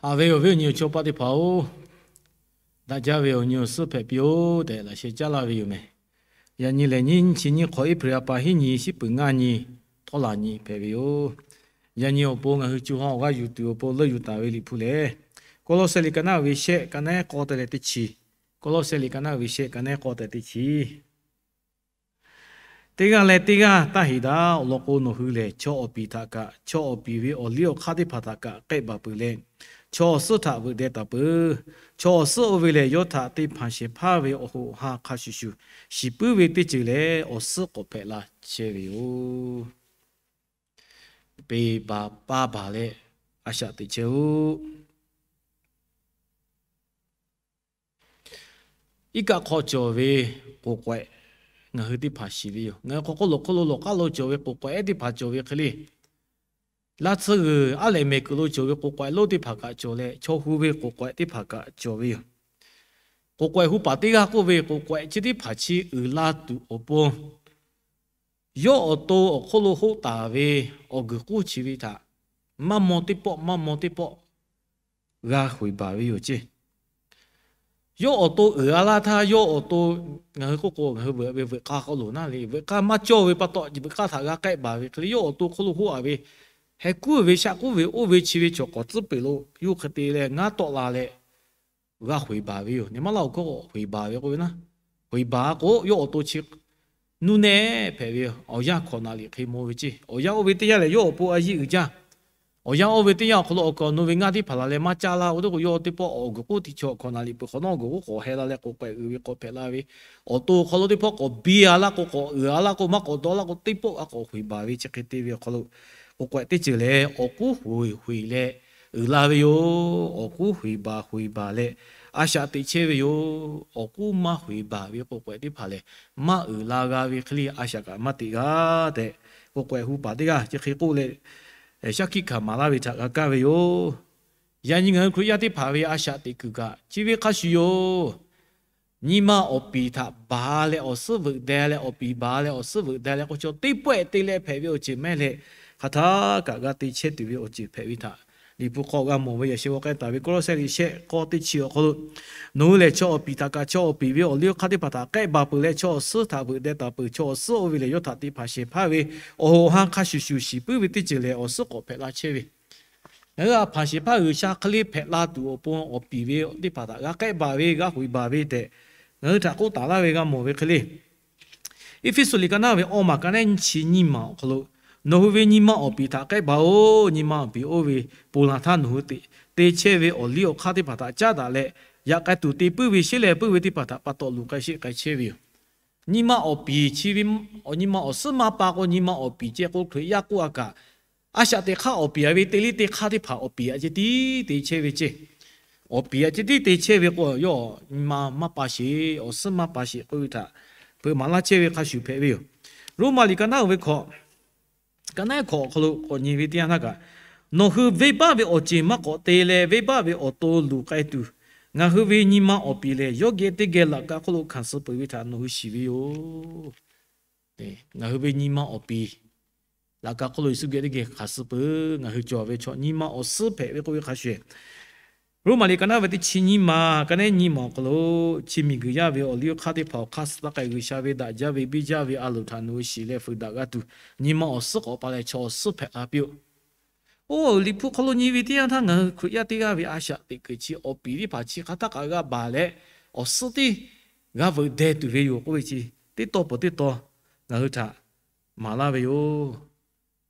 Haꞈ ve awˬ viˉ awˬ nyi awˬ chaw paˆ teˇ hpaˍ-oˬ, daꞈ jaˇ ve awˬ nyi awˬ suhˉ hpehꞈ piˇ-oˆ tehꞈ laꞈ sheh caˉ laˇ ve yoˬ mehˍ. Yaꞈ nyi lehˬ nyiˇ chi nyiˇ hk'awꞈ April ha pa hiˉ nyi shiˉ peuˬ ngaˇ nyi htawˇ laˬ nyi hpehꞈ ve yoˬ. Yaꞈ nyi awˬ pon ngaˬ hui co ha awˬ g'aˇ yuˬ tuˬ awˬ pon leuˆ yuˬ taˍ ve Liꞈ hpu lehˬ, Kawˇlawˇsehˇ liꞈ ka naˉ ve shehˆ ka nehˉ k'awˇ te leh teˇ chi, Kawˇlawˇsehˇ liꞈ ka naˉ ve shehˆ ka nehˉ k'awˇ te teˇ chi. Teˇ g'aˇ leh teˇ g'aˇ taˇ heˍ daꞈ. Awˬ lawn k'o, nawˬ hui lehˬ chaw awˬ piˍ htaꞈ kaꞈ, chaw awˬ piˍ ve awˬ liˇ awˬ hk'aˇ teˇ hpaˍ htaꞈ kaꞈ k'ehˆ baˬ peuˬ leh, chaw awˬ suhˉ htaꞈ veuꞈ deh taˍ peuˬ. Chaw awˬ suhˉ oˇ ve lehˬ, yawˇ htaꞈ te hpanˍ shehˍ hpaˇ ve awˬ hoꞈ ha hk'a shuˍ shuˍ shiˍ puiˉ ve teˇ ceuˬ leh, awˬ suhˉ k'awꞈ hpehꞈ la chehˇ ve yoˬ. Peˍ baˬ paˇ baˬ leh a shaꞈ teꞈ chehˇ-oˆ. Iˉ kaˆ hk'aw cawˬ ve k'oˍ k'awehꞈ ngaˬ hui teˇ hpaˍ shiˍ ve yoˬ. Ngaˬ hui hk'aw hk'oˆ lo hk'oˆ lo lawˬ k'aˉ lo cawˬ ve k'oˍ k'awehꞈ ehˉ teˇ hpaˍ cawˬ ve hk'e le, laˇ tsuhˇ g'uiˬ aˉ lehꞈ mehˍ kuiˬ lo cawˬ ve k'oˍ k'awehꞈ lonˉ teˇ hpaˍ kaꞈ cawˬ leh, chaw hu ve k'oˍ k'awehꞈ teˇ hpaˍ kaꞈ cawˬ ve yoˬ. K'oˍ kawehꞈ hu paˍ teˇ g'aˇ k'oˆ ve, k'oˍ kawehꞈ chi teˇ hpaˍ chi uiˍ la tuˬ awˬ pon, yawˇ awˬ to awˬ hk'oˆ lo hoˆ taˍ ve awˬ guiˬ k'oˆ chi ve htaꞈ maˇ maw teˇ pawˆ maˇ maw teˇ pawˆ g'a huiˍ baˬ ve yoˬ ceˇ. Yawˇ awˬ to uiˍ a laˇ htaˇ, yawˇ awˬ to, ngaˬ hui k'oˆ k'o, ngaˬ hui veuꞈ ve veuꞈ k'aˇ hk'aw loˬ naˉ le, veuꞈ k'aˇ maˇ cawˇ ve pa taw, veuꞈ k'aˇ htaꞈ g'a k'ehˆ baˬ ve hk'e le, yawˇ awˬ to hk'oˆ lo hoˆ a ve, heh kuˉ ve shaˆ kuˉ ve oˇ ve chi ve chaw k'awꞈ tcuhˉ peˬ lo yawˇ hk'e te leh ngaˇ tawˆ la leh g'a huiˍ baˬ ve yoˬ. Nyi maˇ laˇ awˬ hkawˇ k'o, huiˍ baˬ ve k'oˆ ve naˉ, huiˍ baˬ k'o yawˇ awˬ to chi nuˇ nehˆ hpehꞈ ve, awˬ yanˇ hkawꞈ naˍ liꞈ hk'e maw ve ceˇ. Awˬ yanˇ oˇ ve teˇ yanˇ lehˬ, yawˇ awˬ pon a yiˇ uiˍ jaˇ. Awˬ yanˇ oˇ ve teˇ yanˇ awˬ hk'aw lo awˬ kaˍ awˬ nu ve ngaˇ teˇ hpaˍ la leh maˇ caˇ laˇ. Oˇ teˇ k'o yawˇ teˇ pawˆ awˬ guiˬ k'oˆ teˇ chaw awˬ hkawꞈ naˍ liꞈ peuˬ hk'awꞈ nawˉ awˬ guiˬ k'oˆ k'awꞈ heh la leh k'oˍ kawehꞈ uiˍ ve k'awꞈ hpehꞈ la ve, awˬ to awˬ hk'aw lo teˇ pawˆ k'awꞈ biˇ a laˇ k'o, k'awꞈ uiˍ a laˇ k'o, maˇ k'awꞈ dawˇ laˇ k'o, teˇ pawˆ a k'awꞈ huiˍ baˬ ve chi hk'e te ve awˬ hk'aw lo, k'oˍ kawehꞈ teˇ ceuˬ lehˬ awˬ kuˉ huiˍ huiˍ leh uiˍ la ve yoˬ. Awˬ kuˉ huiˍ baˬ huiˍ baˬ leh a shaꞈ teꞈ chehˇ ve yoˬ. Awˬ kuˉ maˇ huiˍ baˬ ve k'oˍ kawehꞈ teˇ hpaˍ lehˬ, maˇ uiˍ la g'a ve hk'e le a shaꞈ kaꞈ maˇ teꞈ g'a tehꞈ, k'oˍ kawehꞈ hu paˍ teˇ g'aˇ chi hk'e k'oˆ leh, shaˉ hkiˆ hkanˍ maˍ laˇ ve htaꞈ g'a kaˇ ve yoˬ. Yaꞈ nyi ngaˬ hui Hkriꞈ yaˇ teˇ hpaˍ ve a shaꞈ teꞈ kuiˬ kaꞈ chi ve hk'a shuˍ yoˬ. Nyi ma awˬ piˍ htaꞈ baˬ leh awˬ suhˉ veuꞈ deh leh, awˬ piˍ baˬ leh awˬ suhˉ veuꞈ deh leh k'o, chaw teˇ pawehˇ te leh hpehꞈ ve awˬ ceuˬ mehˇ leh, hk'aˬ htaˇ kaꞈ g'a te chehˇ tuˬ ve awˬ ceuˬ hpehꞈ ve htaꞈ Liꞈ hpu hk'aw g'a mawˬ ve yaꞈ sheh g'aw k'ai taˍ ve Kawˇlawˇsehˇ liꞈ shehˆ k'awˇ teˇ chi awˬ hk'aw lo, nawˬ hui lehˬ chaw awˬ piˍ htaꞈ kaꞈ chaw awˬ piˍ ve awˬ liˇ awˬ hk'aˇ teˇ hpaˍ htaꞈ k'ehˆ baˬ peuˬ leh, chaw awˬ suhˉ htaꞈ veuꞈ deh taˍ peuˬ. Chaw awˬ suhˉ oˇ ve lehˬ, yawˇ htaꞈ te hpanˍ shehˍ hpaˇ ve awˬ hoꞈ awˬ ha hk'a shuˍ shuˍ shiˍ puiˉ ve teˇ ceuˬ lehˬ awˬ suhˉ k'awꞈ hpehꞈ la chehˇ ve. Ngaˬ hui a hpanˍ shehˍ hpaˇ G'uiˬsha hk'e le hpehꞈ la tuˬ awˬ pon awˬ piˍ ve teˇ hpaˍ htaꞈ g'a k'ehˆ baˬ ve, g'a huiˍ baˬ ve tehꞈ ngaˬ hui htaꞈ k'oˆ taˍ laˇ ve g'a mawˬ ve hk'e le. Eˇfeˇsuꞈ liꞈ ka naˉ ve awˇ maˬ ka nehˉ nyiˇ chi nyiˇ maˬ awˬ hk'aw lo, nawˬ hui ve nyi ma awˬ piˍ htaꞈ k'ehˆ baˬ-oˬ. Nyi ma awˬ piˍ oˇ ve ponˬ laˬ htaˇ nawˬ hui te te chehˇ ve awˬ liˇ awˬ hk'aˇ teˇ hpaˍ htaꞈ caˉ daꞈ leh, yaꞈ k'ai tuˬ te puiˉ ve sheˉ leh puiˉ ve teˇ hpaˍ htaꞈ pa taw luˬ k'ai sheˆ k'ai chehˇ ve yoˬ. Nyi ma awˬ piˍ chi ve, awˬ nyi ma awˬ suhˉ maˇ pa k'o, nyi ma awˬ piˍ ceh k'o, Hkriꞈ yaˇ k'oˆ a kaꞈ, a shaꞈ teꞈ hk'aˇ awˬ piˍ a ve te liˇ te hk'aˇ teˇ hpaˍ awˬ piˍ a ceh tiˉ te chehˇ ve ceˇ. Awˬ piˍ a ceh tiˉ te chehˇ ve k'o, yawˇ nyi ma maˇ pa sheˍ, awˬ suhˉ maˇ pa sheˍ k'oˆ ve htaꞈ hpeuꞈ maˍ laˇ chehˇ ve hk'a shuˍ hpehꞈ ve yoˬ. Roˉmaꞈ liꞈ ka naˉ uiˍ ve hkawꞈ, ka naˉ hkawꞈ awˬ hk'aw lo k'awꞈ nyi ve teˇ yanˇ htaˇ kaꞈ, nawˬ hui venˇbaˆ ve awˬ ceˬ maˇ k'awꞈ te leh, venˇbaˆ ve awˬ to luˬ k'ai tuˬ, ngaˬ hui ve nyi ma awˬ piˍ lehˬ, yawˇ geh teˇ geh laꞈ ka hk'oˆ lo hkanˍ suh peuˬ ve htaꞈ nawˬ hui shiˍ ve yoˬ. Ngaˬ hui ve nyi ma awˬ piˍ laꞈ ka hk'oˆ lo Yeˍsuˆ geh teˇ geh hkanˍ suh peuˬ. Ngaˬ hui cawˬ ve chaw nyi ma awˬ suhˉ hpehꞈ ve k'oˆ ve hk'a shuˍ, Roˉmaꞈ liꞈ ka naˉ ve teˇ chi nyiˇ maˬ ka nehˉ nyiˇ maˬ awˬ hk'aw lo, chi miˬguiˬ yaˇ ve awˬ liˇ awˬ hk'aˇ teˇ hpaˍ awˬ hk'aˇ suh taˇ k'ai, G'uiˬsha ve daꞈ jaˇ ve biˇ jaˇ ve a loˍ htaꞈ nawˬ hui shiˍ leh fuiˍ daꞈ g'a tuˬ, nyi ma awˬ suhˉ k'awꞈ pa leh chaw awˬ suhˉ hpehꞈ la piˇ-oˆ. Oˇ, Liꞈ hpu hk'aw lo nyi ve teˇ yanˇ htaˇ ngaˬ hui Hkriꞈ yaˇ teˇ g'aˇ ve a shaꞈ teꞈ kuiˬ chi awˬ piˍ teˇ hpaˍ chi hk'aˬ htaˇ kaꞈ g'a baˬ leh, awˬ suhˉ tiˉ g'a veuꞈ deh tuˬ ve yoˬ k'oˆ ve chi, teˇ taw peuˬ teˇ taw ngaˬ hui htaꞈ maˍ laˇ ve yoˬ.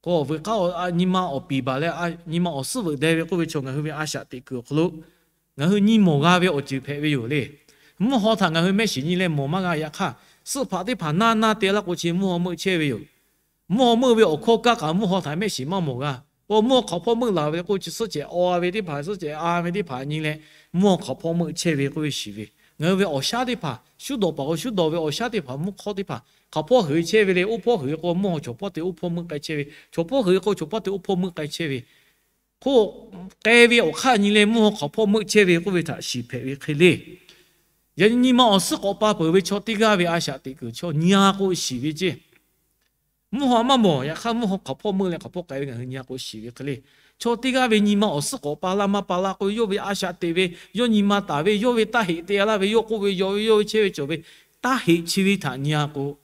K'o, veuꞈ k'aˇ nyi ma awˬ piˍ baˬ leh nyi ma awˬ suhˉ veuꞈ deh ve k'oˆ ve chaw ngaˬ hui ve a shaꞈ teꞈ kuiˬ awˬ hk'aw lo ngaˬ hui nyi mawˬ g'a ve awˬ ceuˬ hpehꞈ ve yoˬ le. Mvuhˇ haw htaꞈ ngaˬ hui mehˆ shiˍ nyi leh mawˬ maˇ g'a. Yaꞈ hk'aˇ, suhˆ hpaꞈ teˇ hpaˍ naˇ naˇ te laˇ k'o, chi mvuhˇ haw meuˆ chehˇ ve yoˬ. Mvuhˇ haw meuˆ ve awˬ hkawˇ kaˇ kaꞈ mvuhˇ haw htaꞈ mehˆ shiˍ maˇ mawˬ g'a. K'o, mvuhˇ haw hk'aˬ hpawˇ meuˆ laˬ ve le k'o, chi suhˆ cehˬ aw ve teˇ hpaˍ, suhˆ cehˬ a ve teˇ hpaˍ nyi leh, mvuhˇ haw hk'aˬ hpawˇ meuˆ chehˇ ve k'oˆ ve shiˍ ve. Ngaˬ hui ve awˬ shaˉ teˇ hpaˍ, shuˉ dawˬ paˍ k'o shuˉ dawˬ ve awˬ shaˉ teˇ hpaˍ, mvuhˇ hk'awˇ teˇ hpaˍ hk'aˬ hpawˇ heunˍ chehˇ ve le. Oˇ hpawˇ heunˍ k'o, mvuhˇ haw chaw hpawˇ te oˇ hpawˇ meuˆ k'ai chehˇ ve, chaw hpawˇ heunˍ k'o chaw hpawˇ te oˇ hpawˇ meuˆ k'ai chehˇ ve. K'o, k'ai ve awˬ hk'aˇ nyi leh mvuhˇ haw hk'aˬ hpawˇ meuˆ chehˇ ve k'oˆ ve htaꞈ shiˍ hpehꞈ ve hk'e le. Yaꞈ nyi nyi ma awˬ suhˉ k'awꞈ pa peuˬ ve chaw teˇ g'aˇ ve a shaꞈ teꞈ kuiˬ chaw nyi a k'o shiˍ ve ceˇ. Mvuhˇ haw maˇ mawˬ, yaꞈ hk'aˇ mvuhˇ haw hk'aˬ hpawˇ meuˆ leh hk'aˬ hpawˇ k'ai ve ngaˬ hui nyi a k'o shiˍ ve hk'e le. Chaw teˇ g'aˇ ve nyi ma awˬ suhˉ k'awꞈ pa laˇ maˇ pa laˇ k'oˆ ve, yawˇ ve a shaꞈ teꞈ ve, yawˇ nyi ma taˍ ve, yawˇ ve taˇ heꞈ te laˇ ve, yawˇ k'oˆ ve, yawˇ ve, yawˇ ve chehˇ ve cawˬ ve taˇ heꞈ chi ve htaꞈ nyi-a k'o,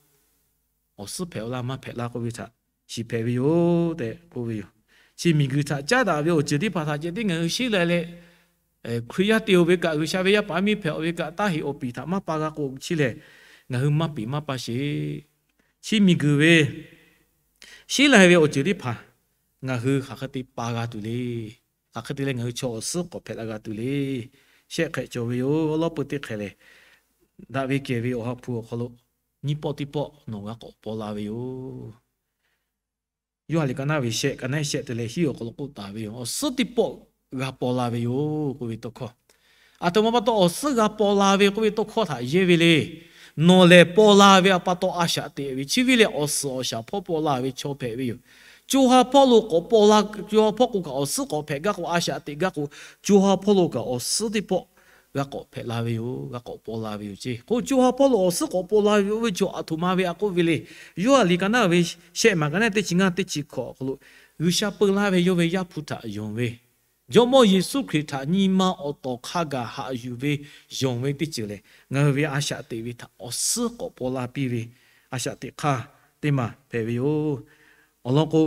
awˬ suhˉ hpehꞈ-aw laˇ maˇ hpehꞈ laˇ k'oˆ ve htaꞈ shiˍ hpehꞈ ve yoˬ tehꞈ k'oˆ ve yoˬ. Chi miˬguiˬ htaꞈ caˉ daꞈ ve awˬ ceuˬ teˇ hpaˍ htaꞈ ceh tiˉ ngaˬ hui sheˉ lai leh, Hkriꞈ yaˇ te-o ve kaꞈ, G'uiˬsha ve yaˇ paˍ miˇ hpehꞈ-aw ve kaꞈ, taˇ heꞈ awˬ piˍ htaꞈ maˇ pa g'a k'o chi lehˬ, ngaˬ hui maˇ piˍ maˇ pa sheˍ. Chi miˬguiˬ ve sheˉ lai ve awˬ ceuˬ teˇ hpaˍ ngaˬ hui hk'aˬ hk'e te pa g'a tuˬ le. Hk'aˬ hk'e te leh ngaˬ hui chaw awˬ suhˉ k'awꞈ hpehꞈ la g'a tuˬ le. Shehˆ hk'ehꞈ cawˬ ve yoˬ. Awˉ lawˉ peu teˇ hk'ehꞈ lehˬ, daꞈ ve kehˬ ve awˬ ha hpu awˬ hk'aw lo nyiˇ pawˆ teˇ pawˆ nawˬ g'a k'awꞈ paw la ve yoˬ. Yoˇhanˬ liꞈ ka naˉ ve shehˆ, ka naˉ shehˆ te leh hiˉ awˬ hk'aw lo k'oˆ taˍ ve yoˬ. Awˬ suhˉ teˇ pawˆ g'a paw la ve yoˬ k'oˆ ve tawˇ hkawˇ. Aˬ htoꞈ ma pa taw awˬ suhˉ g'a paw la ve k'oˆ ve tawˇ hkawˇ htaꞈ yehˇ ve le. Nawˬ lehˬ paw la ve a pa taw a shaꞈ teꞈ ve, chi ve lehˬ awˬ suhˍ awˬ shaˍ hpawˇ paw la ve chaw hpehꞈ ve yoˬ. Co ha hpawˇ lo k'awꞈ paw la, co ha hpawˇ k'o kaꞈ awˬ suhˉ k'awꞈ hpehꞈ gaˇ k'o, a shaꞈ teꞈ gaˇ k'o, co ha hpawˇ lo kaꞈ awˬ suhˉ teˇ pawˆ g'a k'awꞈ hpehꞈ la ve yoˬ. G'a k'awꞈ paw la ve yoˬ ceˇ. K'o co ha hpawˇ lo awˬ suhˉ k'awꞈ paw la ve oˇ ve chaw aˬ htoꞈ ma ve a k'oˆ ve le. Yoˇhanˬ liꞈ ka naˉ ve shehˆ maˬ ka naˉ teˇ chi ngaˇ teˇ chi hkawꞈ awˬ hk'aw lo, G'uiˬsha peu laˇ ve yawˇ ve Yaˇ hpu htaꞈ yonˍ ve, Jawˇmawˇ Yeˍsuˆ Hkriꞈ htaꞈ nyi ma awˬ tawˍ hk'a gaˬ haꞈ yuˬ ve yonˍ ve teˇ ceuˬ lehˬ, ngaˬ hui ve a shaꞈ teꞈ ve htaꞈ awˬ suhˉ k'awꞈ paw la piˇ ve a shaꞈ teꞈ hk'aˇ teˇ maˬ hpehꞈ ve yoˬ. Awˬ lawn k'o,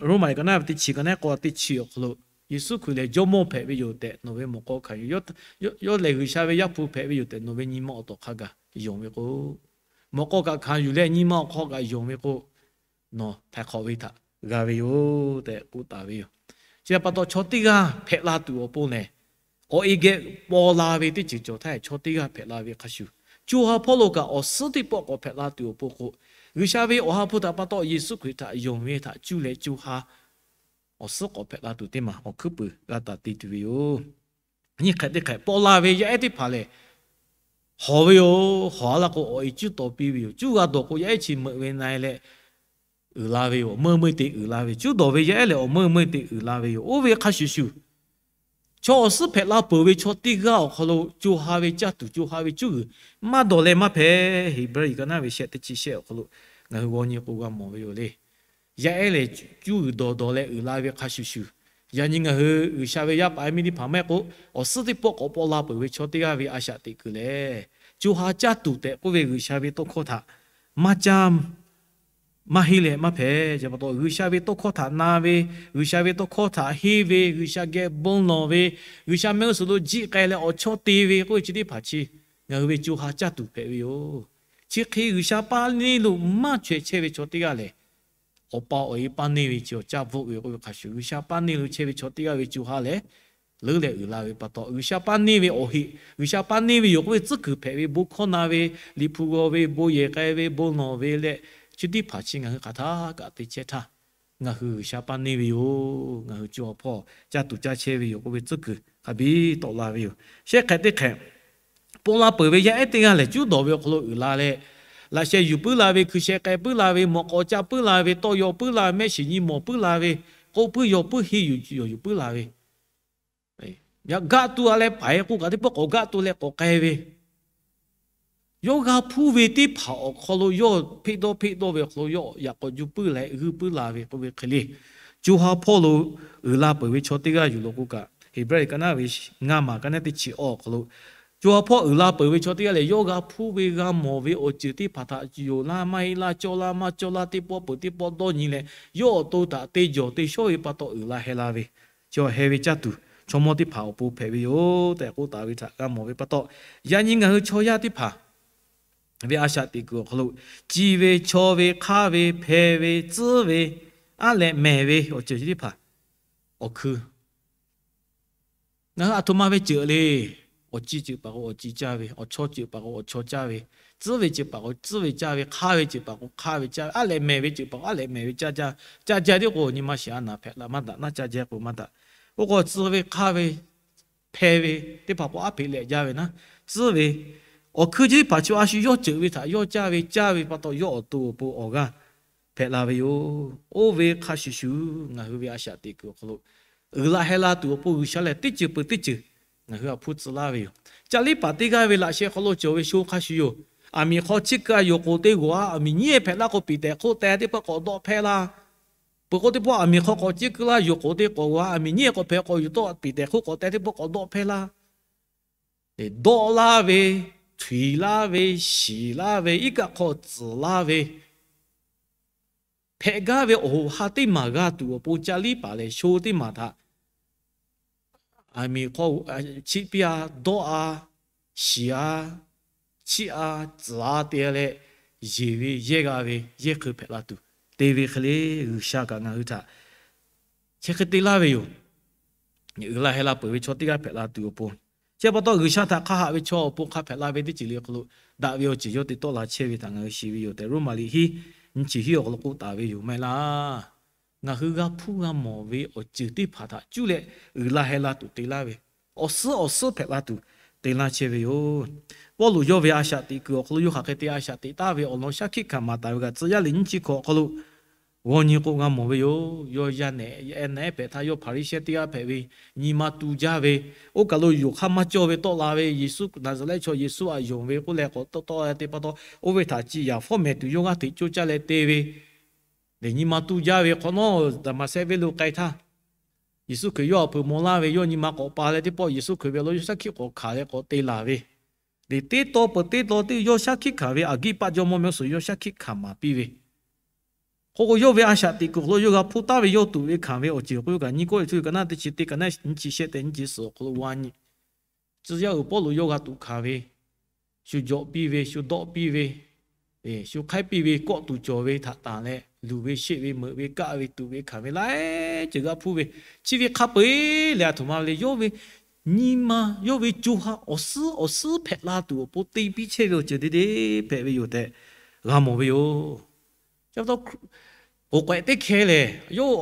Roˉmaꞈ liꞈ ka naˉ ve teˇ chi ka naˉ k'awꞈ teˇ chi awˬ hk'aw lo, Yeˍsuˆ Hkriꞈ lehˬ Jawˇmawˇ hpehꞈ ve yoˬ tehꞈ nawˬ ve mawꞈ k'aw hkanˍ yuˬ, yawˇ lehˬ G'uiˬsha ve Yaˇ hpu hpehꞈ ve yoˬ tehꞈ nawˬ ve nyi ma awˬ tawˍ hk'a gaˬ yonˍ ve k'o, mawꞈ k'aw kaꞈ hkanˍ yuˬ leh nyi ma awˬ hk'aw kaꞈ yonˍ ve k'o, nawˬ htaiˍ hk'awꞈ ve htaꞈ g'a ve yoˬ tehꞈ k'oˆ taˍ ve yoˬ. Chi pa taw chaw teˇ g'aˇ hpehꞈ la tuˬ awˬ pon lehˬ, k'awꞈ e geh paw la ve teˇ ceuˬ cawˬ htaˇ, chaw teˇ g'aˇ hpehꞈ la ve hk'a shuˍ, co ha hpawˇ lo kaꞈ awˬ suhˉ teˇ pawˆ k'awꞈ hpehꞈ la tuˬ awˬ pon k'o, G'uiˬsha ve awˬ ha hpu htaꞈ pa taw Yeˍsuˆ Hkriꞈ htaꞈ yonˍ ve htaꞈ cuˇ leh co ha awˬ suhˉ k'awꞈ hpehꞈ la tuˬ teˇ maˬ awˬ hkuiˉ puiˍ g'a taˍ te tuˬ ve yoˬ. Nyi hk'ehꞈ teˇ hk'ehꞈ paw la ve yaˇ ehˉ teˇ hpaˍ lehˬ, hawˍ ve yoˬ. Hawˍ a laˇ k'o awˬ e cuˉ taw piˇ ve yoˬ. Cuˇ g'a dawˬ k'o yaˇ ehˉ chi meuꞈ ve na e leh uiˍ la ve yoˬ. Awˬ meuˇ meuˇ te uiˍ la ve, cuˉ dawˬ ve yaˇ ehˉ lehˬ awˬ meuˇ meuˇ te uiˍ la ve yoˬ. Oˇ ve hk'a shuˍ shuˍ, chaw awˬ suhˉ hpehꞈ la peuˬ ve chaw teˇ g'aˇ awˬ hk'aw lo co ha ve caˇ tuˬ, co ha ve cuˇ g'uiˬ maˇ dawˬ leh maˇ hpehꞈ. Heˍbrehˇ liꞈ ka naˉ ve shehˆ teˇ chi shehˆ awˬ hk'aw lo ngaˬ hui g'aw nyi k'o g'a mawˬ ve yoˬ le. Yaˇ ehˉ lehˬ, cuˇ g'uiˬ dawˬ dawˬ leh uiˍ la ve hk'a shuˍ shuˍ, yaꞈ nyi ngaˬ hui G'uiˬsha ve yaˇ paˍ yaˇ miˇ teˇ hpaˍ maˇ heˆ k'o, awˬ suhˉ teˇ pawˆ k'awꞈ paw la peuˬ ve chaw teˇ g'aˇ ve a shaꞈ teꞈ kuiˬ lehˬ, co ha caˇ tuˬ tehꞈ k'oˆ ve G'uiˬsha ve tawˇ hkawˇ htaꞈ maˇ caˇ maˇ henˇ leh maˇ hpehꞈ. Chi pa taw G'uiˬsha ve tawˇ hkawˇ htaꞈ na ve, G'uiˬsha ve tawˇ hkawˇ htaꞈ henˇ ve, G'uiˬsha geh bon lawˬ ve, G'uiˬsha mehˆ g'uˇ suhˍ lo jiˆ k'ai leh awˬ chawˇ te ve k'oˆ ve chi teˇ hpaˍ chi ngaˬ hui ve co ha caˇ tuˬ hpehꞈ ve yoˬ. Chi hk'e G'uiˬsha paˇ neˇ lo maˇ chaweh chehˇ ve chaw teˇ g'aˇ lehˬ, awˬ pa awˬ e paˇ neˇ ve chi awˬ caˇ bvuhˆ ve k'oˆ ve hk'a shuˍ, G'uiˬsha paˇ neˇ lo chehˇ ve chaw teˇ g'aˇ ve co ha lehˬ, leuˉ leh uiˍ la ve pa taw, G'uiˬsha paˇ neˇ ve awˬ heꞈ, G'uiˬsha paˇ neˇ ve yoˬ k'oˆ ve tcuhˉ kuiˬ hpehꞈ ve, bon hkawˇ na ve, Liꞈ hpu g'aw ve, bon yehˬ k'ai ve, bon lawˬ ve leh, chi teˇ hpaˍ chi ngaˬ hui hk'aˬ htaˇ kaꞈ te chehˇ htaˇ, ngaˬ hui G'uiˬsha paˇ neˇ ve yoˬ. Ngaˬ hui co ha hpawˇ caˇ tuˬ caˇ chehˇ ve yoˬ k'oˆ ve tcuhˉ kuiˬ hk'a biˇ tawˆ la ve yoˬ. Shehˆ hk'ehꞈ teˇ hk'ehꞈ paw la peuˬ ve yaˇ ehˉ teˇ g'aˇ lehˬ, cuˉ dawˬ ve awˬ hk'aw lo uiˍ la leh, laꞈ sheh yuˬ puiˉ la ve, hkui sheh k'ai puiˉ la ve, mawꞈ k'aw caˇ puiˉ la ve, tawˇ yaw puiˉ la ve, mehˆ shiˍ nyi mawˬ puiˉ la ve, k'oˆ puiˉ yaw puiˉ henˇ yuˬ yaw yuˬ puiˉ la ve, yaꞈ gaˆ tuˬ a leh paiˍ k'oˆ kaꞈ teˇ pawˆ k'awꞈ gaˆ tuˬ leh k'awꞈ k'ai ve, yawˇ g'a hpuˇ ve teˇ hpaˍ awˬ hk'aw lo yawˇ hpeˆ dawˇ hpeˆ dawˇ ve awˬ hk'aw lo yawˇ yaꞈ k'awꞈ juˇ puiˉ leh g'uiˇ puiˉ la ve k'oˆ ve hk'e le. Co ha hpawˇ lo uiˍ la peuˬ ve chaw teˇ g'aˇ yuˬ law k'o kaꞈ, Heˍbrehˇ liꞈ ka naˉ ve ngaˇ maˬ ka naˉ teˇ chi awˬ awˬ hk'aw lo, co ha hpawˇ uiˍ la peuˬ ve chaw teˇ g'aˇ lehˬ, yawˇ g'a hpuˇ ve g'a mawˬ ve awˬ ceuˬ teˇ hpaˍ htaꞈ yonˍ laˇ maˇ heˆ laˇ, cawˇ laˇ maˇ cawˇ laˇ, teˇ pawˆ peuˬ teˇ pawˆ dawˇ nyi leh, yawˇ awˬ to htaꞈ te jawˬ te shawˉ ve pa taw uiˍ la heh la ve, chaw heh ve caˇ tuˬ chaw mawˇ teˇ hpaˍ awˬ pon hpehꞈ ve yoˬ tehꞈ k'oˆ taˍ ve htaꞈ g'a mawˬ ve pa taw, yaꞈ nyi ngaˬ hui chaw yaˇ teˇ hpaˍ ve a shaꞈ teꞈ kuiˬ awˬ hk'aw lo, ci ve chaw ve hk'aˇ ve hpeh ve tcuhˉ ve aˉ leh mehˬ ve awˬ ceuˬ chi teˇ hpaˍ awˬ hkui ngaˬ hui aˬ htoꞈ ma ve ceuˬ le. Awˬ ci ceuˬ paˍ k'o awˬ ci caˇ ve, awˬ chaw ceuˬ paˍ k'o awˬ chaw caˇ ve, tcuhˉ ve ceuˬ paˍ k'o tcuhˉ ve caˇ ve, hk'aˇ ve ceuˬ paˍ k'o hk'aˇ ve caˇ ve, aˉ leh mehˬ ve ceuˬ paˍ k'o aˉ leh mehˬ ve caˇ caˇ, caˇ jaˇ tiˉ k'o nyi ma shiˍ a naˍ hpehꞈ la maˇ daꞈ, naˇ caˇ jaˇ k'o maˇ daꞈ. Oˇ k'o tcuhˉ ve hk'aˇ ve hpeh ve teˇ hpaˍ k'o aˉ hpeꞈ leh jaˇ ve naˉ, tcuhˉ ve awˬ hkui chi teˇ hpaˍ chi a shu yawˇ ceuˬ ve htaꞈ yawˇ caˇ ve, caˇ ve pa taw yawˇ awˬ to awˬ pon awˬ g'aˇ hpehꞈ la ve yoˬ. Oˇ ve hk'a shuˍ shuˍ ngaˬ hui ve a shaꞈ teꞈ kuiˬ awˬ hk'aw lo uiˍ la heh la tuˬ awˬ pon G'uiˬsha lehˬ teˇ ceuˬ peuˬ teˇ ceuˬ ngaˬ hui htaꞈ hpuˇ tcuh laˇ ve yoˬ. Ca liˉ paˍ teˇ g'aˇ ve laꞈ sheh hk'aw lo cawˬ ve sho hk'a shuˍ yoˬ. Aˬ miˍ hk'aw chiˇ keu a yoˬ k'oˍ te g'awˬ a, aˬ miˍ nyiˉ hpehꞈ laˇ k'o piˍ tehꞈ hk'oˆ teh teˇ pawˆ k'awꞈ dawˆ hpehˇ laˇ. Peuˬ k'o teˇ pawˆ aˬ miˍ hk'aw k'awꞈ ciˇ keu laˇ yoˬ k'oꞈ te k'awꞈ g'a, aˬ miˍ nyiˉ k'awꞈ hpehꞈ k'awꞈ yuˬ tawˆ piˍ tehꞈ hk'oˆ k'awꞈ teh teˇ pawˆ k'awꞈ dawˆ hpehˇ laˇ. Dawˆ laˇ ve, htuiˍ laˇ ve, shiˍ laˇ ve, iˉ kaˆ hk'aw tcuhˍ laˇ ve, hpehꞈ gaˇ ve awˬ hoꞈ ha teˇ maˬ g'a tuˬ awˬ pon ca liˉ paˍ lehˬ sho teˇ maˬ htaꞈ aˬ miˍ hk'aw chiˆ piˇ-a, dawˆ-a, shiˍ-a, chiˆ-a, tcuhˍ-a te leh, yeˬ ve yehˇ g'a ve yehˇ hk'eun hpehꞈ la tuˬ te ve hk'e le. G'uiˬsha kaꞈ ngaˬ hui htaꞈ chi hk'e te laˇ ve yoˬ. Uiˍ la heh la peuˬ ve chaw teˇ g'aˇ hpehꞈ la tuˬ awˬ pon, chi pa taw G'uiˬsha htaꞈ hk'a haꞈ ve chaw awˬ pon hk'a hpehꞈ la ve teˇ ceuˬ le hk'aw lo daꞈ ve awˬ ceuˬ yawˇ te tawˆ la chehˇ ve htaꞈ ngaˬ hui shiˍ ve yoˬ tehꞈ, Roˉmaꞈ liꞈ hiˉ nyiˇ chi hiˉ awˬ hk'aw lo k'oˆ taˍ ve yoˬ maˇ heˆ laˇ. Ngaˬ hui g'a hpuˇ g'a mawˬ ve awˬ ceuˬ teˇ hpaˍ htaꞈ cuˇ leh uiˍ la heh la tuˬ te laˇ ve, awˬ suhˉ awˬ suhˉ hpehꞈ la tuˬ te laˇ chehˇ ve yoˬ. Pawˇluꞈ yawˇ ve a shaꞈ teꞈ kuiˬ awˬ hk'aw lo yawˇ hk'aˬ hk'e te a shaꞈ teꞈ taˍ ve awˬ lawn shaˉ hkiˆ hkanˍ maˍ taˍ ve kaꞈ, tcuh yaˇ liꞈ nyiˇ chi hkawꞈ awˬ hk'aw lo g'aw nyi k'o g'a mawˬ ve yoˬ. Yawˇ yaˇ nehˬ ehˉ nehˉ pehꞈ htaˇ, yawˇ Hpaˍriˍsehˇ teˇ g'aˇ hpehꞈ ve, nyi ma tu jaˇ ve, oˇ kaˬ lo yonˍ hk'aˇ maˇ cawˇ ve tawˆ la ve, Yeˍsuˆ Naˍzaˍrehˆ chaw Yeˍsuˆ aꞈ yonˍ ve k'oˆ leh k'awꞈ tawˆ tawˆ te pa taw, oˇ ve htaꞈ ciˍ yaˍ fawˉ mehˍ tuˬ yawˇ g'aˇ hteꞈ coˇ caˇ leh te ve, lehˬ nyi ma tu jaˇ ve hk'awꞈ nawˉ Daˍmaˍsehˇ venˇ lo k'ai htaˇ, Yeˍsuˆ Hkriꞈ yawˇ awˬ peuˬ maw laˇ ve, yawˇ nyi ma k'awꞈ pa leh teˇ pawˆ Yeˍsuˆ Hkriꞈ ve awˬ lawn yawˇ shaˉ hkiˆ k'awꞈ hkanˍ leh k'awꞈ te laˬ ve, lehˬ teˇ taw peuˬ teˇ taw teˇ yawˇ shaˉ hkiˆ hkanˍ ve Aˍgiˇpaˆ jawˇmawˇ mehˆ g'uˇ suhˍ yawˇ shaˉ hkiˆ hkanˍ maˍ piˇ ve, hk'oˆ k'o yawˇ ve a shaꞈ teꞈ kuiˬ awˬ hk'aw lo yawˇ g'a hpuˇ taˍ ve yawˇ tuˬ ve hkanˍ ve awˬ ceuˬ k'oˆ ve kaꞈ, nyiˇ Kawˇrenˍhtuˆ ka naˉ teˇ chi teˇ ka naˉ nyiˇ chi shehˆ tehꞈ nyiˇ chi suhˍ awˬ hk'aw lo g'a nyi. Tcuh yaˇ uiˍ Pawˇluꞈ yawˇ g'a tuꞈ hkanˍ ve, shu jawꞈ piˇ ve, shu dawˆ piˇ ve, shu hk'aiˉ piˇ ve, kawˆ tuˬ cawˬ ve htaꞈ tanˬ leh, luˬ ve sheˆ ve, meuꞈ ve kaˆ ve, tuꞈ ve hkanˍ ve laiˉ ceuˬ g'a hpuˇ ve, chi ve hk'a peu-eˬ lehˬ, a htoꞈ ma ve le, yawˇ ve nyi ma, yawˇ ve co ha awˬ suhˉ awˬ suhˉ hpehꞈ la tuˬ awˬ pon te piˇ chehˇ ve awˬ ceuˬ te te hpehꞈ ve yoˬ tehꞈ g'a mawˬ ve yoˬ. Chi pa taw, k'oˍ k'awehꞈ teˇ hkeh lehˬ, yawˇ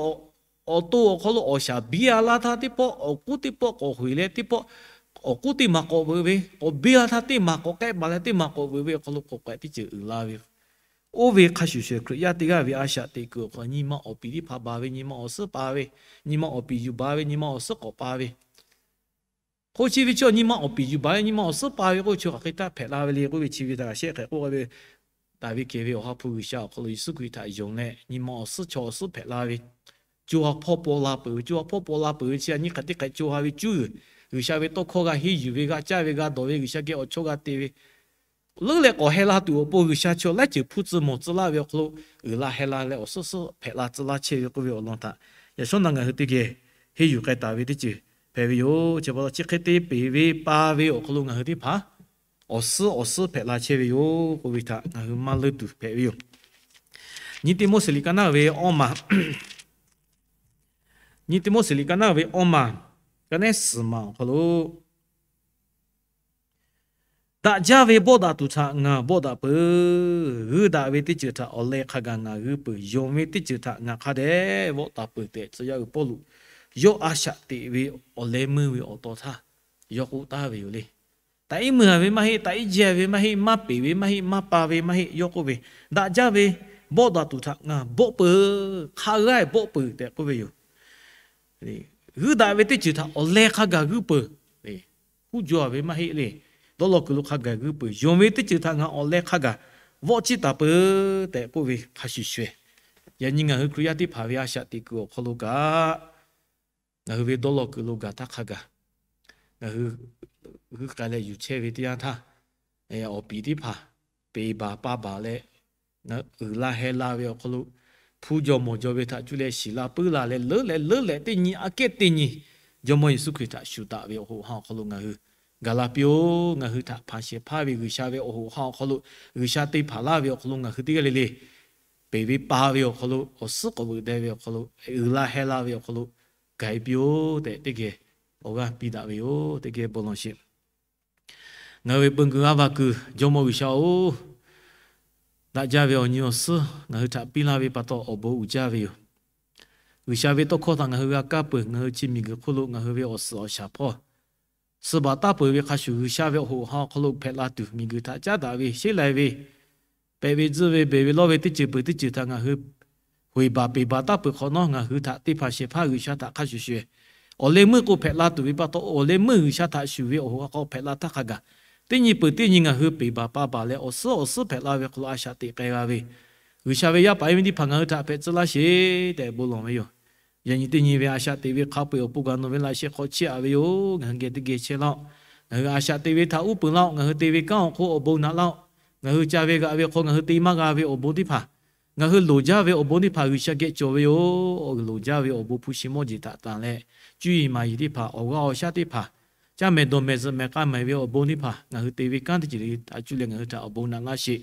awˬ to awˬ hk'aw lo awˬ shaˍ biˇ-a laˇ htaˇ teˇ pawˆ, awˬ k'uˉ teˇ pawˆ k'awꞈ hoeˬ leh teˇ pawˆ, awˬ k'uˉ teˇ maˬ k'awꞈ veuꞈ ve, k'awꞈ biˇ-a htaˇ teˇ maˬ k'awꞈ k'ehˆ baˬ leh teˇ maˬ k'awꞈ veuꞈ ve awˬ hk'aw lo k'oˍ k'awehꞈ teˇ ceuˬ uiˍ la ve. Oˇ ve hk'a shuˍ shuˍ Hkriꞈ yaˇ teˇ g'aˇ ve a shaꞈ teꞈ kuiˬ awˬ hk'aw lo nyi ma awˬ piˍ teˇ hpaˍ baˬ ve, nyi ma awˬ suhˉ pa ve, nyi ma awˬ piˍ yuˬ baˬ ve, nyi ma awˬ suhˉ k'awꞈ pa ve, hk'oˆ chi ve chi nyi ma awˬ piˍ yuˬ baˬ ve, nyi ma awˬ suhˉ pa ve k'oˆ ve chi hk'aˬ hk'e taˇ hpehꞈ la ve le k'oˆ ve chi ve htaꞈ shehˆ hk'e k'oˆ ve, daꞈ ve kehˬ ve Awˬ ha hpu G'uiˬsha awˬ hk'aw lo Yeˍsuˆ Hkriꞈ htaꞈ yonˍ leh, nyi ma awˬ suhˉ chaw awˬ suhˉ hpehꞈ la ve, co ha hpawˇ paw la peuˬ ve, co ha hpawˇ paw la peuˬ ve chi a nyi hk'aˬ teˇ hk'aˬ co ha ve cuˇ, G'uiˬsha ve tawˇ hkawˇ g'a henˇ yuˬ ve, g'a caˇ ve, g'a dawˬ ve, G'uiˬsha geh awˬ chawˇ g'a te ve, leuˉ leh k'awꞈ heh la tuˬ awˬ pon G'uiˬsha chaw laiˉ ceuˬ hpuˇ tcuh mawˬ tcuh laˇ ve awˬ hk'aw lo uiˍ la heh la leh awˬ suhˉ suhˉ hpehꞈ la tcuh laˇ chehˇ ve k'oˆ ve awˬ lawn htaꞈ yaꞈ shawˉ naꞈ ngaˬ hui teˇ geh henˇ yuˬ k'ai taˍ ve teˇ ceuˬ hpehꞈ ve yoˬ. Chi pa taw chi hk'e te peˬ ve pa ve awˬ hk'aw lo ngaˬ hui teˇ hpaˍ awˬ suhˉ awˬ suhˉ hpehꞈ la chehˇ ve yoˬ k'oˆ ve htaꞈ ngaˬ hui maˇ leunˇ tuˬ hpehꞈ ve yoˬ. Nyi Tiˆmoˉseˍ liꞈ ka naˉ ve awˇ maˬ, Nyi Tiˆmoˉseˍ liꞈ ka naˉ ve awˇ maˬ, ka nehˉ suhˍ maˬ awˬ hk'aw lo, daꞈ jaˇ ve bawˆ daꞈ tuˬ htaꞈ ngaˬ bawˆ daꞈ peuˬ. G'uiˇ daꞈ ve teˇ ceuˬ htaꞈ awˬ leh hk'a gaˬ ngaˬ g'uiˇ peuˬ. Yonˍ ve teˇ ceuˬ htaꞈ ngaˬ hk'a dehꞈ bawˆ taˍ peuˬ tehꞈ, tcuh yaˇ uiˍ Pawˇluꞈ yawˇ a shaꞈ teꞈ ve awˬ leh meuˇ ve awˬ taw htaˇ yawˇ k'oˆ taˍ ve yoˬ le. Taꞈ iˉ mui-a ve maˇ heˆ, taꞈ iˉ jehˇ ve maˇ heˆ, maˇ peˬ ve maˇ heˆ, maˇ pa ve maˇ heˆ, yawˇ k'oˆ ve, daꞈ jaˇ ve bawˆ daꞈ tuˬ htaꞈ ngaˬ bawˆ peuˬ, hk'a g'aˇ bawˆ peuˬ tehꞈ k'oˆ ve yoˬ. G'uiˇ daꞈ ve teˇ ceuˬ htaꞈ awˬ leh hk'a gaˬ g'uiˇ peuˬ. Huˉ jaw-a ve maˇ heˆ le. Dawˇ law kuiˬ lo hk'a gaˬ g'uiˇ peuˬ. Yonˍ ve teˇ ceuˬ htaꞈ ngaˬ awˬ leh hk'a gaˬ vawˆ ciˇ taˍ peuˬ tehꞈ k'oˆ ve hk'a shuˍ shuˍ, yaꞈ nyi ngaˬ hui Hkriꞈ yaˇ teˇ hpaˍ ve a shaꞈ teꞈ kuiˬ awˬ hk'aw lo kaꞈ, ngaˬ hui ve dawˇ law kuiˬ lo gaˬ htaˇ hk'a gaˬ, ngaˬ hui g'uiˇ k'ai leh yuˬ chehˇ ve teˇ yanˇ htaˇ, awˬ piˍ teˇ hpaˍ peˍ baˬ pa baˬ leh, uiˍ la heh la ve awˬ hk'aw lo, hpu jaw mawˬ jaw ve htaꞈ cuˇ leh shiˍ la puiˉ la leh leuˉ leh leuˉ leh teˇ nyi aꞈ kehˉ teˇ nyi Jawˇmawˇ Yeˍsuˆ Hkriꞈ htaꞈ shuˍ daꞈ ve awˬ hoꞈ ha awˬ hk'aw lo ngaˬ hui gaˬ la piˇ-oˬ. Ngaˬ hui htaꞈ hpanˍ shehˍ hpaˇ ve G'uiˬsha ve awˬ hoꞈ ha awˬ hk'aw lo, G'uiˬsha te hpanˍ laˇ ve awˬ hk'aw lo ngaˬ hui teˇ g'aˇ le le peˬ ve pa ve awˬ hk'aw lo, awˬ suhˉ k'awꞈ veuꞈ deh ve awˬ hk'aw lo, uiˍ la heh la ve awˬ hk'aw lo gaˬ-e piˇ-oˬ tehꞈ teˇ geh awˬ g'aˇ piˇ daꞈ ve yoˬ. Teˇ geh bon lawˬ sheˍ. Ngaˬ hui ve peu kuiˬ g'aˇ va kuiˬ Jawˇmawˇ G'uiˬsha-oˬ, daꞈ jaˇ ve awˬ nyi awˬ suhˉ ngaˬ hui htaꞈ piˇ laˇ ve pa taw awˬ bon uiˍ jaˇ ve yoˬ. G'uiˬsha ve tawˇ hkawˇ htaꞈ ngaˬ hui g'a kaˇ peuˬ. Ngaˬ hui chi miˬguiˬ hk'oˆ lo ngaˬ hui ve awˬ suhˍ awˬ shaˍ hpawˇ suh baˬ taˍ peuˬ ve hk'a shuˍ, G'uiˬsha ve awˬ hoꞈ awˬ ha awˬ hk'aw lo hpehꞈ la tuˬ miˬguiˬ htaꞈ caˉ daꞈ ve sheˉ lai ve, pehꞈ ve tzuhˇ ve, beˬ ve lawˇ ve teˇ ceuˬ peuˬ teˇ ceuˬ htaꞈ ngaˬ hui hoꞈ baˬ peˬ baˬ taˍ peuˬ hk'awꞈ nawˉ, ngaˬ hui htaꞈ teˇ hpaˍ shehˍ hpaˇ G'uiˬsha htaꞈ hk'a shuˍ shuˍ, awˬ leh meuˇ k'o hpehꞈ la tuˬ ve pa taw, awˬ leh meuˇ G'uiˬsha htaꞈ shuˍ ve awˬ hoꞈ ha hk'aw hpehꞈ la htaˇ hk'a gaˬ, teˇ nyi peuˬ teˇ nyi ngaˬ hui peˬ baˬ pa baˬ leh awˬ suhˉ awˬ suhˉ hpehꞈ la ve hk'aw lo a shaꞈ teꞈ k'ai g'a ve G'uiˬsha ve yaˇ paˍ yaˇ miˇ teˇ hpaˍ ngaˬ hui htaꞈ hpehꞈ tcuh laˇ sheˍ tehꞈ bon lawˬ ve yoˬ. Yaꞈ nyi teˇ nyi ve a shaꞈ teꞈ ve hk'a peu-eˬ awˬ pon gaˬ nawˬ ve laꞈ sheh hk'aw chiˇ aꞈ ve yoˬ. Ngaˬ hui geh teˇ geh chehˇ laˇ-oˆ. Ngaˬ hui a shaꞈ te ve htaꞈ uˉ peunˍ laˇ-oˆ. Ngaˬ hui te ve kanˉ awˬ hk'oˆ awˬ bon naꞈ laˇ-oˆ. Ngaˬ hui ca ve g'aꞈ ve hk'aw ngaˬ hui te maˇ g'a ve awˬ bon teˇ hpaˍ, ngaˬ hui loˍ jaˇ ve awˬ bon teˇ hpaˍ G'uiˬsha geh cawˬ ve yoˬ. Loˍ jaˇ ve awˬ bon hpu shi mawˇ jeˬ htaꞈ tanˬ leh, cuˇ yiˍ maˍ yiˍ teˇ hpaˍ, awˬ g'aˇ awˬ shaˉ teˇ hpaˍ, caˇ mehˍ dawˬ mehˍ zuhꞈ mehˍ k'a mehˍ ve awˬ bon teˇ hpaˍ ngaˬ hui te ve kanˉ teˇ ceuˬ le htaꞈ cuˇ leh ngaˬ hui htaꞈ awˬ bon naꞈ laˇ sheˍ.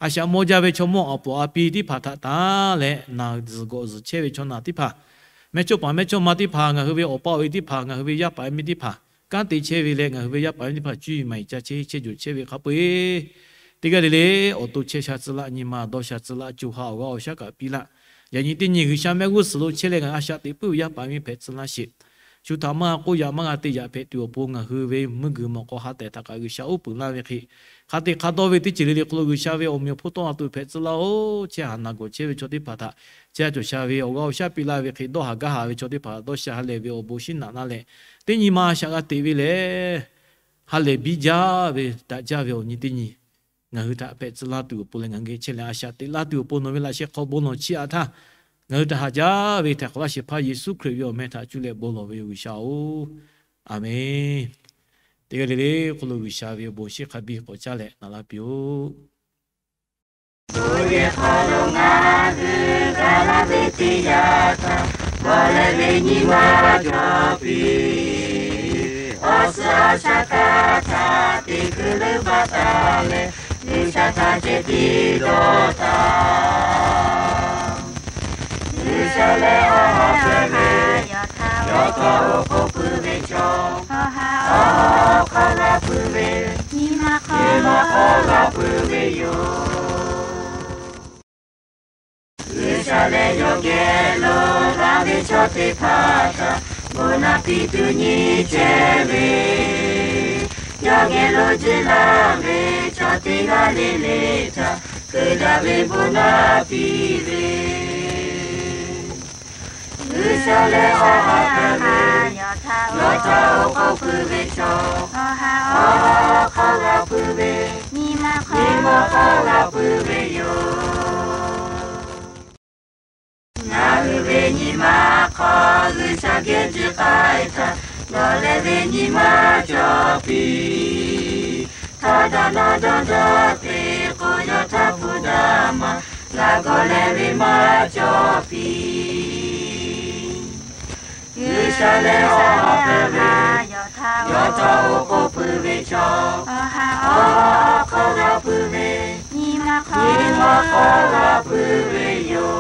A shaꞈ mawˇ jaˇ ve chaw mawˇ awˬ puˍ a pi teˇ hpaˍ htaꞈ tanˬ leh, naˬ zuhˬ gawꞈ zuhˬ chehˇ ve chaw naˬ teˇ hpaˍ, mehˇchawˇ paˍ mehˇchawˇma teˇ hpaˍ, ngaˬ hui ve awˬ pa awˬ e teˇ hpaˍ, ngaˬ hui ve yaˇ paˍ yaˇ miˇ teˇ hpaˍ, kanˉ te chehˇ ve leh ngaˬ hui ve yaˇ paˍ yaˇ miˇ teˇ hpaˍ cuˇ yiˍ maˍ yiˍ ca chehˇ heˆ chehˇ jawˬ chehˇ ve hk'a peu-eˬ, teˇ g'aˇ le le awˬ to chehˇ sha tcuh laˇ, nyi ma dawˇ sha tcuh laˇ, co ha awˬ g'aˇ awˬ shaˉ kaꞈ piˇ laˇ. Yaꞈ nyi teˇ nyi G'uiˬsha mehˆ g'uˇ suhˍ lo chehˇ leh ngaˬ hui a shaꞈ teꞈ puiˉ ve yaˇ paˍ yaˇ miˇ hpehꞈ tcuh laˇ sheˍ. Shu htaꞈ maˇ g'a k'oˆ yaꞈ maˇ g'a te yaꞈ hpehꞈ tuˬ awˬ pon ngaˬ hui ve mvuhˇ guiˬ mawꞈ k'aw ha tehˬ htaꞈ kaꞈ G'uiˬsha uˉ peunˍ laˇ ve hk'e, hk'a te hk'a dawˇ ve teˇ ceuˬ le le hk'aw lo G'uiˬsha ve awˬ meꞈ awˬ hponˇ tawˆ la tuˬ hpehꞈ tcuh laˇ-oˆ. Chehˇ haˍ naˬ gawˬ chehˇ ve chaw teˇ hpaˍ htaꞈ chehˇ cawˬ sha ve awˬ g'aˇ awˬ shaˉ piˇ laˇ ve hk'e, dawˇ haˍ gaˇ haˍ ve chaw teˇ hpaˍ dawˇ sha ha lehˬ ve awˬ bon shinˉ naꞈ laˇ leh, teˇ nyi ma a shaꞈ g'a teꞈ ve lehˬ, ha lehˬ biˇ jaˇ ve daꞈ jaˇ ve awˬ nyi teˇ nyi ngaˬ hui htaꞈ hpehꞈ tcuh laˇ tuˬ awˬ pon leh ngaˬ hui geh chehˇ leh a shaꞈ teꞈ laˇ tuˬ awˬ pon nawˬ ve laꞈ sheh hk'aw bon lawˬ chiˇ aꞈ htaˇ, ngaˬ hui htaꞈ haꞈ jaˇ ve htaiˍ hk'awꞈ laˇ shehˍ hpaˇ Yeˍsuˆ Hkriꞈ ve awˬ meh htaꞈ cuˇ leh bon lawˬ ve yoˬ G'uiˬsha-oˬ, Aˍmenˇ. Teˇ g'aˇ le le hk'aw lo G'uiˬsha ve awˬ bon shinˉ hk'a biˇ k'awꞈ caˇ leh naꞈ laˇ piˇ-oˆ. Bon yehˬ hk'aw lo ngaˬ hui ga laˇ ve teˇ yanˇ htaˇ, gawˬ leh ve nyi ma cawˬ piˇ. Awˬ suhˍ awˬ shaˍ kaꞈ htaꞈ teˇ hkui leuˉ baˆ taˍ leh, G'uiˬsha htaꞈ ceh tiˉ dawˇ taˍ. G'uiˬsha lehˬ awˬ ha hpehꞈ ve, yawˇ htaꞈ awˬ hk'aw puiˉ ve chaw, awˬ ha awˬ hk'aw g'a puiˉ ve, nyi ma hk'aw g'a puiˉ ve yoˬ. G'uiˬsha lehˬ yawˇ geh lo g'a ve chaw teˇ hpaˍ htaꞈ bon naꞈ piˇ tuˬ nyi chehˇ ve, yawˇ geh lo juˇ laˇ ve chaw teˇ g'aˇ le le htaꞈ hkui daꞈ ve bon naꞈ piˇ ve, G'uiˬsha lehˬ awˬ ha hpehꞈ ve, yawˇ htaꞈ awˬ hk'aw puiˉ ve chaw, awˬ ha awˬ hk'aw g'a puiˉ ve, nyi ma hk'aw g'a puiˉ ve yoˬ. Ngaˬ hui ve nyi ma hk'aw G'uiˬsha geh jiˇ k'ai htaˇ, gawˬ leh ve nyi ma cawˬ piˇ. Htawˇ daꞈ naw dawˇ dawˇ te k'o, yawˇ htaꞈ hpu daꞈ ma g'a gawˬ leh ve maˇ cawˬ piˇ. G'uiˬsha lehˬ awˬ ha hpehꞈ ve, yawˇ htaꞈ awˬ hk'aw puiˉ ve chaw, awˬ ha awˬ hk'aw g'a puiˉ ve, nyi ma hk'aw g'a puiˉ ve yoˬ.